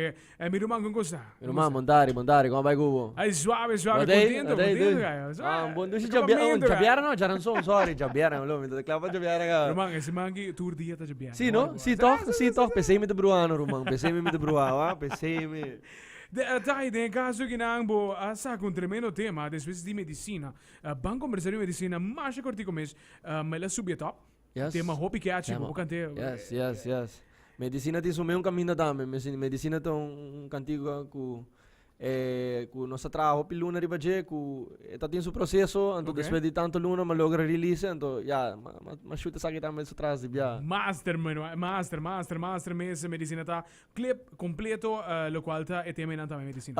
Eh, mi ruman, con cosa? Mi ruman, montari, montari, como bai cubo? Ay, suave, suave, contento, contento, gallo. Ah, bon dushi djabièrnè, oh, djabièrnè no, djaranson, sorry, djabièrnè, lo, mi ta kla pa djabièrnè ka. Ruman, e siman aki tur dia ta djabièrnè. Si, no? Si, toch? Si, toch? P'esei mi ta bruhando, ruman, p'esei mi ta bruha, wa, p'esei mi. De, Tai, den e caso akinan bo a saca un tremendo tema despues di medicina. Ban conversa di medicina masha cortico mes, ma el a subi e top. Yes. Tema hopi catchy, bo por cant'é. Yes, yes, yes. Medicina tin su meun caminda tambe. Medicina ta un cantico cu eh, cu nos a traha hopi luna riba dje, cu e ta tin su proceso, anto despues di tanto luna m'a logra release, anto ya, m'a shoot esaki tambe su tras di bia. Master, mano, master, master, master mes Medicina ta. Clip completo, locual ta e tema einan tambe Medicina.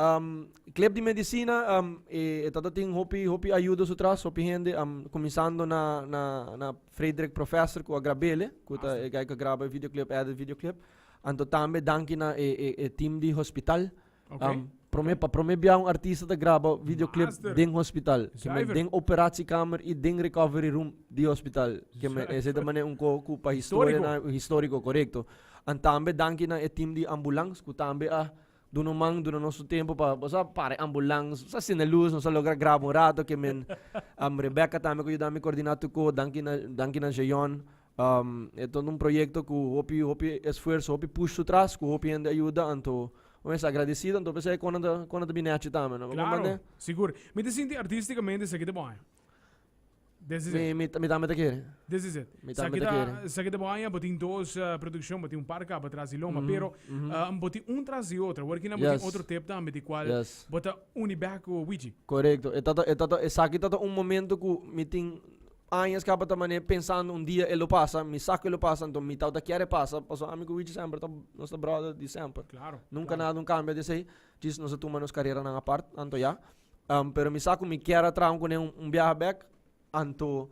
Clip di Medicina, e e tata tin hopi hopi ayudo su tras, hopi hende, cuminsando na na na Frederick Professor cu a grabele, cu ta e guy cu a graba e videoclip, edit videoclip. Anto tambe danki na e e e team di hospital. Prome pa prome bia un artista ta graba videoclip Master. den hospital. Ke men Zuiver. den operatiekamer y den recovery room di hospital. Ke men Zuiver. ese ta mane un ko ku pa historia Historico. na historico korekto. An tambe danki na e team di ambulans ku tambe a duna un man duna nos su tempo pa bo sa para e ambulans sa sende luz nos a logra graba un rato ke men Rebecca tambe ku yuda mi kordina tur ko danki na danki na Jeyon. E ta un proyecto cu hopi hopi esfuerzo, hopi push su tras, cu hopi hende a yuda, anto un mester agradecido, anto p'esei con nan ta con nan ta bini haci tambe, no? Claro, sigur. Mi ta sinti artisticamente esaki ta bon aña. This is it. Mi mi tambe ta kere. This is it. Mi tambe ta kere. Esaki ta bon aña, bo tin dos produccion, bo tin un par caba tras di lomba, pero bo tin un tras di otro. Awor kinan bo tin otro tip tambe di cual bo ta uni bek cu Wichi. Corecto. E ta e ta esaki ta un momento cu mi tin Añas kaba ta manera pensando un dia e lo pasa, mi sa ku e lo pasa, anto mi tabata kier e pasa, pasobra ami ku Wichi semper ta nos ta brother di semper. Claro, Nunka claro. nada un kambia di esei, djis nos a tuma nos kareranan apart, anto ya. Pero mi sa ku mi kier a traha kuné un biaha bèk, anto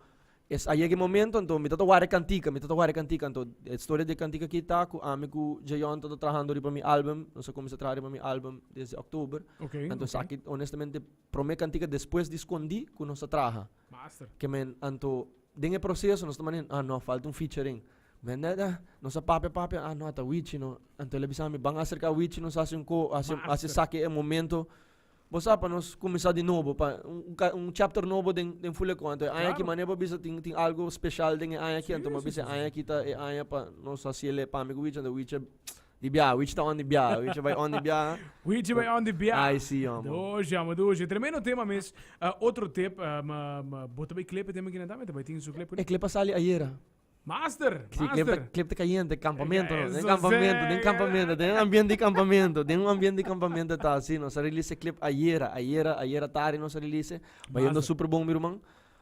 es a yega e momento, anto mi tabata wara e kantika, mi tabata wara e kantika, anto e storia di e kantika aki ta ku ami ku Jeyon tabata trahando riba mi album, nos a kuminsá traha riba mi album desde òktober, Okay, anto okay. esaki honestamente promé kantika despues di Skondí ku nos a traha. Master. Ke men anto den e proceso nos ta mane ah no falta un featuring. Men da da nos a papia papia ah no ta Wichi no. Anto el a bisa mi ban acerca Wichi nos haci un co haci haci saki e momento. Bo sa pa nos cuminsa di nobo pa un un chapter nobo den den Fuleko. Anto e aña aki mane bo bisa tin tin algo special den e aña aki anto mi a bisa e aña aki ta e aña pa nos haci el pa mi cu Wichi anto Wichi a Di bia, Wichi ta on di bia, Wichi bai on di bia. Wichi bai on di bia. Ai si, hombre. Doshi, amo, doshi. Tremendo tema mes. Otro tip, ma, ma, bo ta bai clip e tema kinan tambe? Ta bai tin su clip? E clip a sali ayera. Master, Sí, clip ta, master. clip ta caliente, campamento, no? Den Eso campamento, den sí. campamento, den ambiente di campamento, den un ambiente di campamento ta así. Nos a release e clip ayera, ayera, ayera tardi nos a release. Bayendo Master. super bon, mi ruman.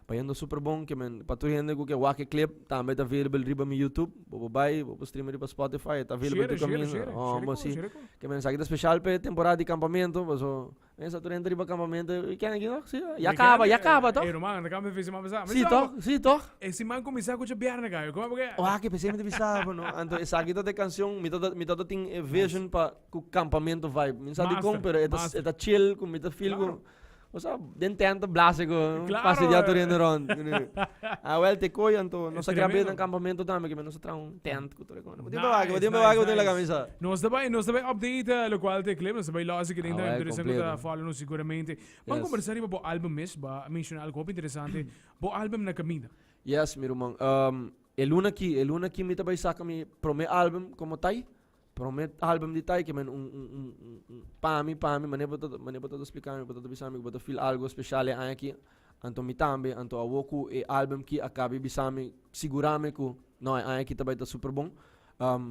Bayendo super bon ke men pa tur hende ku ke wak e clip tambe ta available riba mi YouTube. Bo por bai, bo por stream riba Spotify, e ta available Shere, tur shere, kaminda. shere. Oh, Shere bo ku, si. shere ku. Ke men esaki ta special pa e temporada di campamento, paso mesa tur hende riba campamento e ken aki nog? Si, ya Mi kaba, ken, ya kaba toch? Eh, ruman, ta kaba fin siman pasá. Si toch? Si toch? E siman kuminsá ku djabièrnè kayo. Komo porque? Wak, p'esei mi ta bisa bo no. Anto esaki ta e cancion, mi ta mi ta tin e vision pa ku campamento vibe. Mi no sa dikon, Master, pero e ta master. e ta chill ku mi ta feel ku Claro. O sea, den tenta blase ku Claro, pasa dia eh. tur hende rond. Ah, wel te kooi anto nos a grabé Tremendo. den campamento tambe, que nos a traha un tent ku tur e kos. Bo tin Nice, bewake, bo tin nice, bewake, bo tin la nice. camisa. Nos ta bai, nos ta bai update eh, locual te clip, nos ta bai los que den Ah, ta wel, interesante ku ta completo. follow nos seguramente. Ban Yes. conversa riba bo album mes, ba menciona algo hopi interesante. Bo album na caminda. Yes, mi ruman. E luna aki, e luna aki mi ta bai saca mi prome album como tai. Prome album di Tai ke men un un un un un pa mi pa mi mane bo ta mane bo ta splika mi bo ta bisa mi ku bo ta feel algo special e aña aki anto mi tambe anto awo ku e album ki a kabi bisa mi sigura mi ku no e aña aki ta bai ta super bon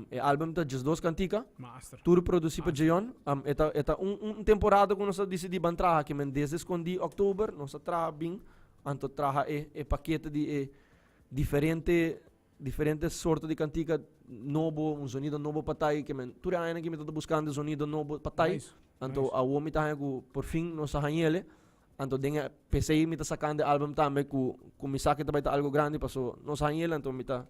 e album ta 12 kantika Master. tur produsi pa Jeon e ta e ta un un temporada ku nos a disidi ban traha ke men desde skondi oktober nos a traha bin anto traha e e pakete di e diferente Diferente sorto di cantica nobo, un sonido nobo pa tai, ke men tur e añanan ke mi ta buscando sonido nobo pa tai. Nice, Anto nice. awo mi ta haña ku por fin nos a hañ'ele. Anto den e p'esei mi ta sacando e album tambe ku ku mi sa ke ta bai ta algo grandi paso nos a hañ'ele anto mi ta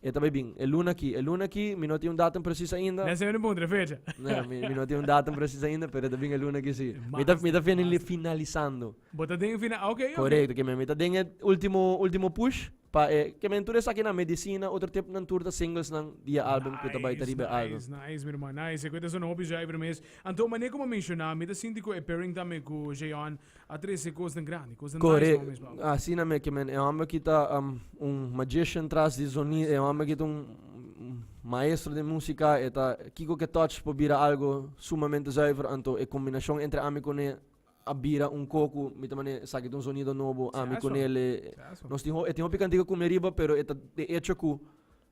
e ta bai bin. E luna aki, e luna aki mi no tin un datum precies ainda. Nese mi no puntra e fecha. No, mi mi no tin un datum precies ainda pero e ta bin e luna aki si. Mi ta mi ta Master, master. finalisando. Bo ta den fina, ok, ok. Correcto, ke men mi ta den e ultimo ultimo push. Pa e ke men tur esaki na medicina, otro tip nan tur ta singles nan di e album ku ta bai ta riba e album. Nice, nice mi ruman, nice. E ku ta sona hopi zuiver mes. Anto mane ku bo menshoná, mi ta sinti ku e pairing tambe ku Jeon a trese kosnan grandi, kosnan nice pa bo mes bou. Asina me ke men e homber ki ta un magician tras di zonido, e homber ki ta un maestro den musica, e ta kiko ke touch por bira algo sumamente zuiver, anto e kombinashon entre ami kuné a bira un koku, mi ta mane esaki ta un zonido nobo, ami ku nele, nos tin e tin hopi kantika ku mi ariba, pero e ta de echo ku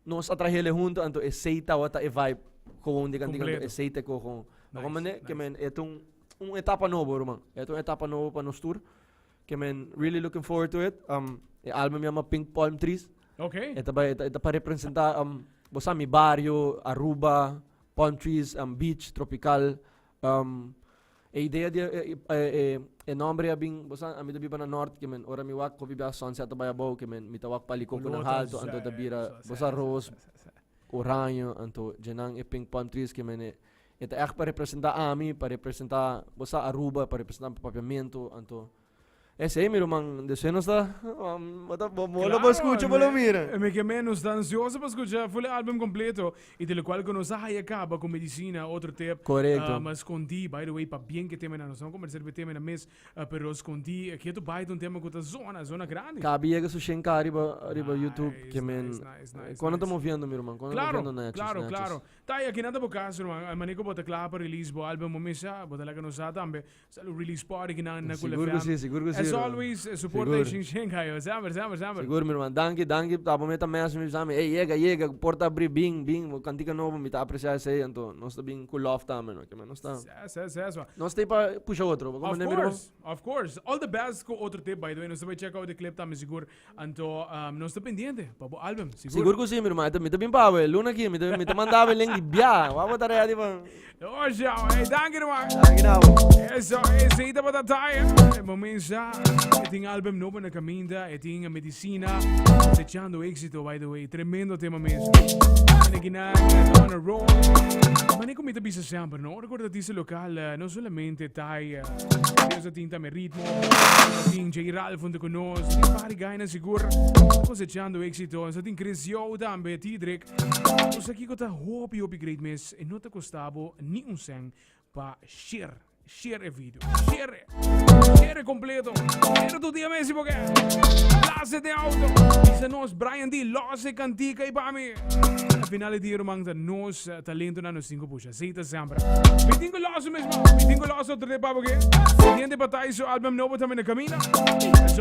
nos a trahele hunto, anto esei tabata e vibe gewoon di kantika, anto esei ta e ko gewoon. Bo komprende? Ke men e ta un un etapa nobo ruman, e ta un etapa nobo pa nos tur, ke men really looking forward to it, e album yama Pink Palm Trees, e ta bai e ta pa representa bo sa mi bario, Aruba, palm trees, beach tropical, E idea di e e e nombre a bin, bo sa, ami ta biba na nort, ke men ora mi wak hopi bia sunset ta bai abou, ke men mi ta wak pali koko na halto, anto ta bira, bo sa, roos, oraño, anto djenan e pink palm trees, ke men e e ta ègt pa representá ami, pa representá, bo sa, Aruba, pa representá Papiamento, anto Esey mi ruman, despues nos ta, bo ta, bo lo por scucha, bo lo mira. Mi ke men nos ta ansioso pa scucha full e album completo y di locual cu nos a haya caba cu Medicina, otro tip. Correcto. Ma scondi, by the way, pabien cu e temanan, nos no conversa riba e temanan mes, pero scondi, ketu bay ta un tema cu ta zona, zona grandi. Cabi yega su shen K riba, riba YouTube, ke men, con ta moviendo mi ruman, con ta moviendo netjes, Claro, claro, claro. Ta, y aki nan ta bo cas ruman, manera cu bo ta cla pa release bo album, bo mesa, bo ta laga nos sa tambe. Salu release party ki nan na Cool Sigur ku FM. si, sigur ku si, As ruman. always, eh, support Sigur. Shin Shin kayo. Semper, semper, semper. Sigur mi ruman. Danki, danki. Ta bo meta mes mi bisa mi, ey, yega, yega, porta abri, bin, bin, bo kantika nobo, mi ta aprecia esey, anto nos ta bin ku love tambe, no? Ke men nos ta, Sa, sa, sa, sa. nos ta pa pusha otro, bo Of komprende mi ruman? course, of course. All the best ku otro tip, by the way. Nos ta bai check out e clip tambe sigur. Anto, nos ta pendiente pa bo album, sigur. Sigur ku si, mi ruman. Mi ta bin pa awe, luna aki, mi ta, mi ta manda awe link di bia. Wou bo ta ready pa. Oh, ciao. Hey, danki, ruman. Danki na bo. Eso, esei tabata Taya. E momento e tin album nobo na caminda, e tin medicina, cosechando éxito, by the way. Tremendo tema mes. Manekinan, on a roll. Mane ku mi ta bisa semper, no? Ora ku artista local, no solamente Taya, Dios a tin tambe ritmo. Tin J. Ralph hunto cu nos. Tin pari gainan sigur cosechando éxito. Nos tin Chris Yo tambe, Tidrick. Nos aki cu ta hopi hopi great mes. E no ta costa bo ni un cent pa share. Share e video. Share. Share completo. Share tu dia mes si bo ke. Blaze den auto. Bisa nos Brian D. Los e cantica y pa mi. Al final di dia ruman ta nos talentonan nos tin cu pusha. Así ta semper. Mi tin cu los mesmo. Mi tin cu los otro dia pa bo ke. Siguiente batalla su album nobo tambe na camina.